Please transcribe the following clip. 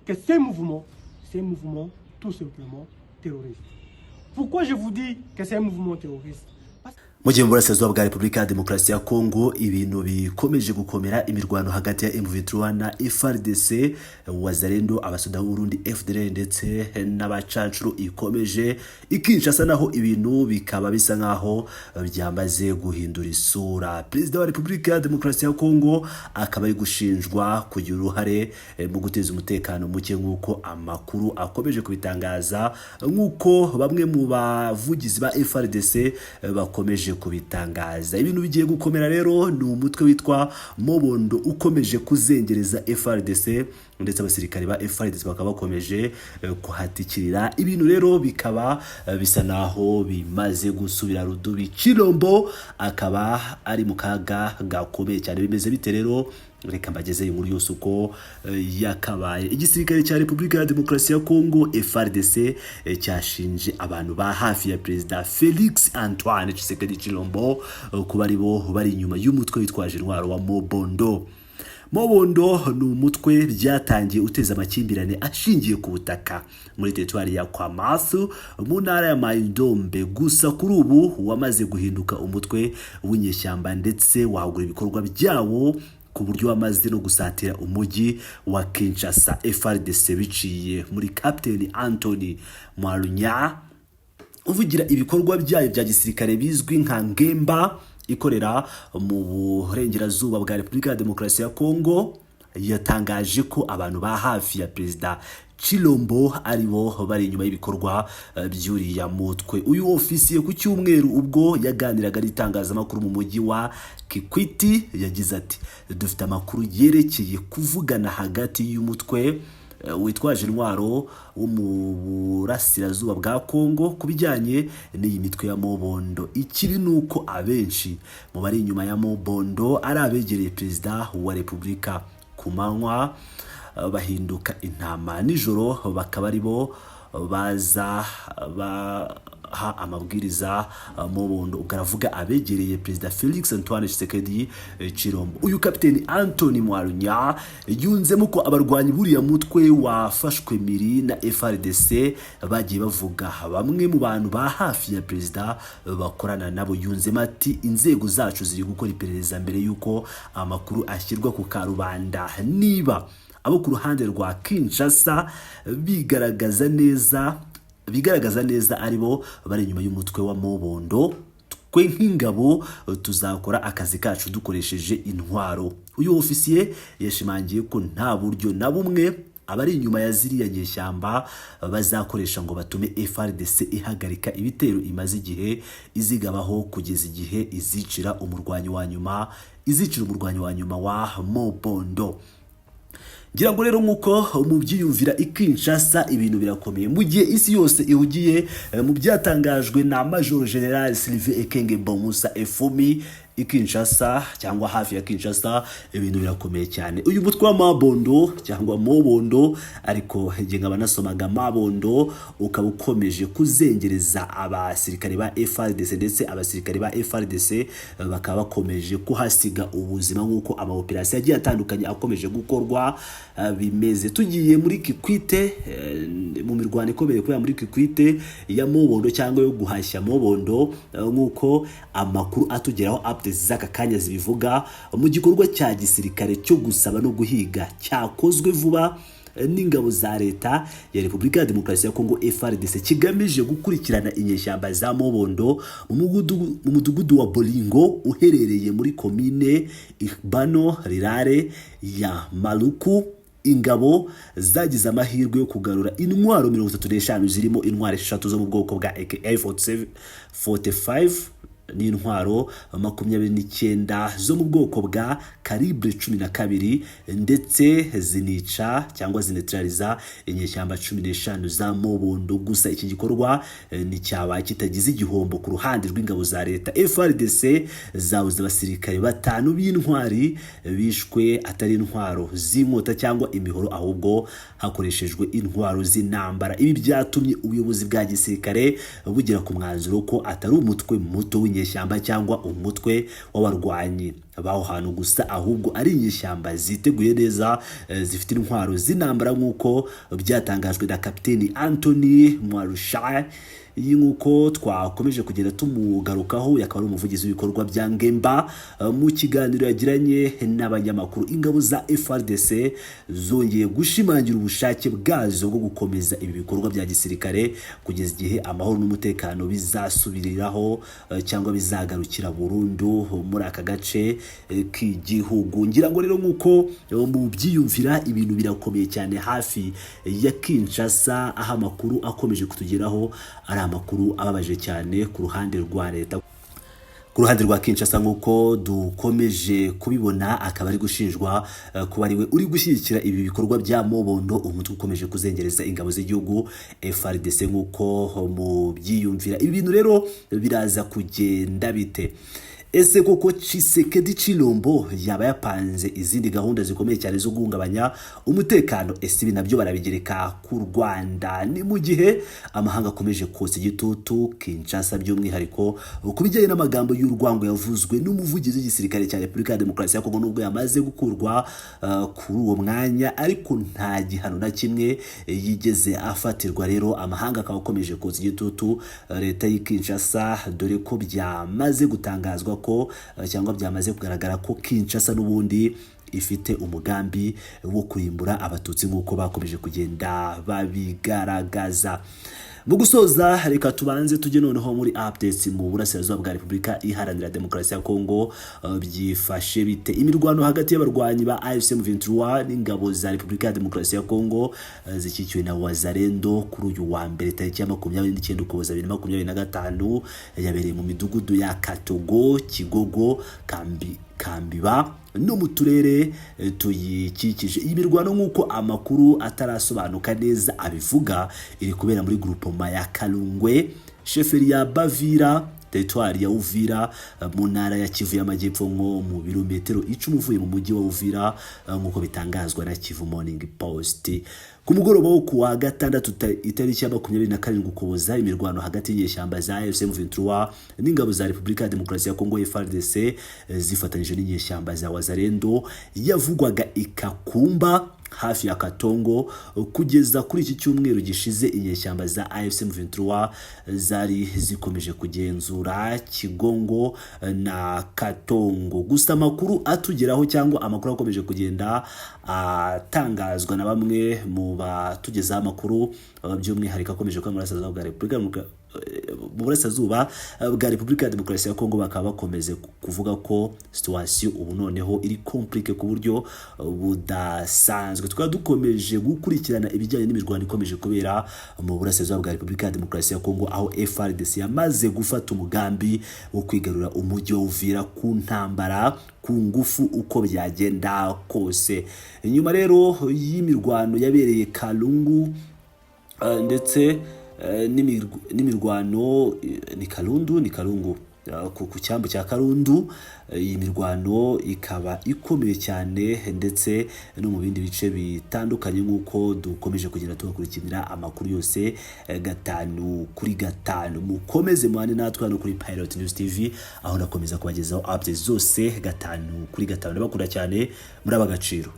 Que ce mouvement, c'est un mouvement tout simplement terroriste. Pourquoi je vous dis que c'est un mouvement terroriste? Parce Mu gihe mu burasirazuba bwa Repubulika ya Demokarasi ya Kongo ibintu bikomeje gukomera, imirwano hagati ya M23 na FARDC, Wazalendo, abasoda b'Uburundi, FDLR ndetse n'abacancuro ikomeje i Kinshasa, naho ibintu bikaba bisa nkaho byamaze guhindura isura. Perezida wa Repubulika ya Demokarasi ya Kongo akaba ari gushinjwa kugira uruhare mu guteza umutekano muke, nk'uko amakuru akomeje kubitangaza, nk'uko bamwe mu bavugizi ba FARDC bakomeje kubitangaza. Ibintu bigiye gukomera rero. Ni umutwe witwa Mobondo ukomeje kuzengereza FARDC, ndetse abasirikare ba FARDC bakaba bakomeje kuhatikirira. Ibintu rero bikaba bisa naho bimaze gusubira rudubi. Chilombo akaba ari mu kaga gakomeye cyane. Bimeze bite rero? Reka mbageze inkuru yose uko yakabaye. Igisirikare cya Repubulika ya Demokarasi ya Kongo, FARDC, cyashinje abantu ba hafi ya Perezida Felix Antoine Tshisekedi Chilombo kuba ari bo bari inyuma y'umutwe witwaje intwaro wa Mobondo. Mobondo ni umutwe byatangiye uteza amakimbirane ashingiye ku butaka muri teritwari ya Kwamouth mu ntara ya Mai-Ndombe. Gusa kuri ubu wamaze guhinduka umutwe w'inyeshyamba, ndetse wagura ibikorwa byawo ku buryo wamaze no gusatira umujyi wa Kinshasa. FARDC biciye muri Captain Anthony Mwarunya uvugira ibikorwa byayo bya gisirikare bizwi nka Ngemba, ikorera mu burengerazuba bwa Repubulika ya Demokarasi ya Kongo, yatangaje ko abantu ba hafi ya Perezida Chilombo ari bo bari inyuma y'ibikorwa by'uriya mutwe. Uyu ofisiye ku cyumweru ubwo yaganiraga n'itangazamakuru mu mujyi wa Kikwiti yagize ati: "Dufite amakuru yerekeye kuvugana hagati y'umutwe witwaje intwaro wo mu burasirazuba bwa Kongo ku bijyanye n'iyi mitwe ya Mobondo. Ikibi ni uko abenshi mu bari inyuma ya Mobondo ari abegereye Perezida wa Repubulika. Ku manywa bahinduka intama, nijoro bakaba ari bo baza baha amabwiriza Mobondo." Ubwo aravuga abegereye Perezida Felix Antoine Tshisekedi Chilombo. Uyu Kapiteni Anthony Mwarunya yunzemo ko abarwanyi buriya mutwe wafashwe miri na FARDC bagiye bavuga bamwe mu bantu ba hafi ya perezida bakorana nabo. Yunzemo ati: "Inzego zacu ziri gukora iperereza mbere y'uko amakuru ashyirwa ku karubanda. Niba abo ku ruhande rwa Kinshasa bigaragaza neza aribo bari inyuma y'umutwe wa Mobondo, twe nk'ingabo tuzakora akazi kacu dukoresheje intwaro." Uyu ofisiye yashimangiye ko nta buryo na bumwe abari inyuma ya ziriya nyeshyamba bazakoresha ngo batume FARDC ihagarika ibitero imaze igihe izigabaho, kugeza igihe izicira umurwanyi wa nyuma wa Mobondo. Ngira ngo rero nk'uko mubyiyumvira, i Kinshasa ibintu birakomeye, mu gihe isi yose ihugiye mu byatangajwe na Major General Sylvain Ekenge Bomusa Efumi. I Kinshasa cyangwa hafi ya Kinshasa ibintu birakomeye cyane. Uyu mutwe wa Mabondo cyangwa Mobondo, ariko igihe nkaba nasomaga Mabondo, ukaba ukomeje kuzengereza abasirikare ba FARDC, ndetse abasirikare ba FARDC bakaba bakomeje kuhasiga ubuzima, nk'uko amaoperasiyo agiye atandukanye akomeje gukorwa bimeze. Tugiye muri Kikwite, mu mirwano ikomeye kubera muri Kikwite ya Mobondo cyangwa yo guhashya Mobondo, nk'uko amakuru atugeraho, updates z'aka kanya zibivuga, mu gikorwa cya gisirikare cyo gusaba no guhiga cyakozwe vuba n'ingabo za Leta ya Repubulika ya Demokarasi ya Kongo, FARDC, kigamije gukurikirana inyeshyamba za Mobondo mu mudugudu wa Bolingo uherereye muri komine Ibano Rirare ya Maluku, ingabo zagize amahirwe yo kugarura intwaro 35, zirimo intwaro 6 zo mu bwoko bwa AK-45 n'intwaro 29 zo mu bwoko bwa calibre 12, ndetse zinica cyangwa zinetraliza inyeshyamba 15 za Mobondo. Gusa iki gikorwa nticyabaye kitagize igihombo ku ruhande rw'ingabo za leta. FARDC zabuze abasirikare batanu b'intwari bishwe atari intwaro z'inkota cyangwa imihoro, ahubwo hakoreshejwe intwaro z'intambara. Ibi byatumye ubuyobozi bwa gisirikare bugera ku mwanzuro ko atari umutwe muto w'inyeshyamba cyangwa umutwe w'abarwanyi b'aho hantu gusa, ahubwo ari inyeshyamba ziteguye neza, zifite intwaro z'intambara, nk'uko byatangajwe na Kapiteni Anthony Mwarusha. Iyi nk'uko twakomeje kugenda tumugarukaho, akaba ari umuvugizi w'ibikorwa bya Ngemba. Mu kiganiro yagiranye n'abanyamakuru, ingabo za FARDC zongeye gushimangira ubushake bwazo bwo gukomeza ibi bikorwa bya gisirikare kugeza igihe amahoro n'umutekano bizasubiriraho, cyangwa bizagarukira burundu muri aka gace k'igihugu. Ngira ngo rero nk'uko mubyiyumvira, ibintu birakomeye cyane hafi ya Kinshasa, aho amakuru akomeje kutugeraho ari amakuru ababaje cyane ku ruhande rwa leta, ku ruhande rwa Kinshasa. Nk'uko dukomeje kubibona, akaba ari gushinjwa kuba ari we uri gushyigikira ibi bikorwa bya Mobondo, umutwe ukomeje kuzengereza ingabo z'igihugu FARDC. Nk'uko mubyiyumvira, ibi bintu rero biraza kugenda bite? Ese koko Tshisekedi Chilombo yaba yapanze izindi gahunda zikomeye cyane zo guhungabanya umutekano? Ese ibi nabyo barabigereka ku Rwanda? Ni mu gihe amahanga akomeje kotsa igitutu Kinshasa, by'umwihariko ku bijyanye n'amagambo y'urwango yavuzwe n'umuvugizi w'igisirikare cya Repubulika ya Demokarasi ya Kongo. Nubwo yamaze gukurwa kuri uwo mwanya, ariko nta gihano na kimwe yigeze afatirwa. Rero amahanga akaba akomeje kotsa igitutu leta y'i Kinshasa, dore ko byamaze gutangazwa ko, cyangwa byamaze kugaragara ko Kinshasa n'ubundi ifite umugambi wo kurimbura Abatutsi, nk'uko bakomeje kugenda babigaragaza. Mu gusoza, reka tubanze tujye noneho muri updates mu burasirazuba bwa Repubulika Iharanira Demokarasi ya Kongo. Byifashe bite? Imirwano hagati y'abarwanyi ba AFC M23 n'ingabo za Repubulika ya Demokarasi ya Kongo zishyigikiwe na Wazalendo kuri uyu wa mbere tariki ya 29 Ukuboza 2025 yabereye mu midugudu ya Katogo, Kigogo, Kambi, Kambiba no mu turere tuyikikije. Iyi mirwano, nk'uko amakuru atarasobanuka neza abivuga, iri kubera muri groupement ya Kalungwe, chefferie ya Bavira, teritwari ya Uvira, mu ntara ya Kivu y'Amajyepfo, nko mu birometero 10 uvuye mu mujyi wa Uvira, nk'uko bitangazwa na Kivu Morning Post. Ku mugoroba wo kuwa gatandatu itariki ya 27 Ukuboza, imirwano hagati y'inyeshyamba za AFC M23 n'ingabo za Repubulika ya Demokarasi ya Kongo FARDC zifatanyije n'inyeshyamba za Wazalendo yavugwaga ikakumba hafi ya Katongo. Kugeza kuri iki cyumweru gishize, inyeshyamba za AFC M23 zari zikomeje kugenzura Kigongo na Katongo. Gusa amakuru atugeraho, cyangwa amakuru akomeje kugenda atangazwa na bamwe mu batugezaho amakuru, by'umwihariko akomeje kuba mu burasirazuba bwa Repubulika ya Demokarasi ya Kongo, bakaba bakomeze kuvuga ko situation ubu noneho iri compliqué ku buryo budasanzwe. Tukaba dukomeje gukurikirana ibijyanye n'imirwano ikomeje kubera mu burasirazuba bwa Repubulika ya Demokarasi ya Kongo, aho FARDC yamaze gufata umugambi wo kwigarura umujyi wa Uvira ku ntambara, ku ngufu, uko byagenda kose. Nyuma rero y'imirwano yabereye Kalungu ndetse n'imirwano ni Kalundu, ni Kalungu, ku cyambu cya Karundu, iyi mirwano ikaba ikomeye cyane, ndetse no mu bindi bice bitandukanye, nk'uko dukomeje kugenda tubakurikiranira amakuru yose gatanu kuri gatanu. Mukomeze muhane natwe hano kuri Pilot News TV, aho nakomeza kubagezaho updates zose gatanu kuri gatanu. Ndabakunda cyane, muri ab'agaciro.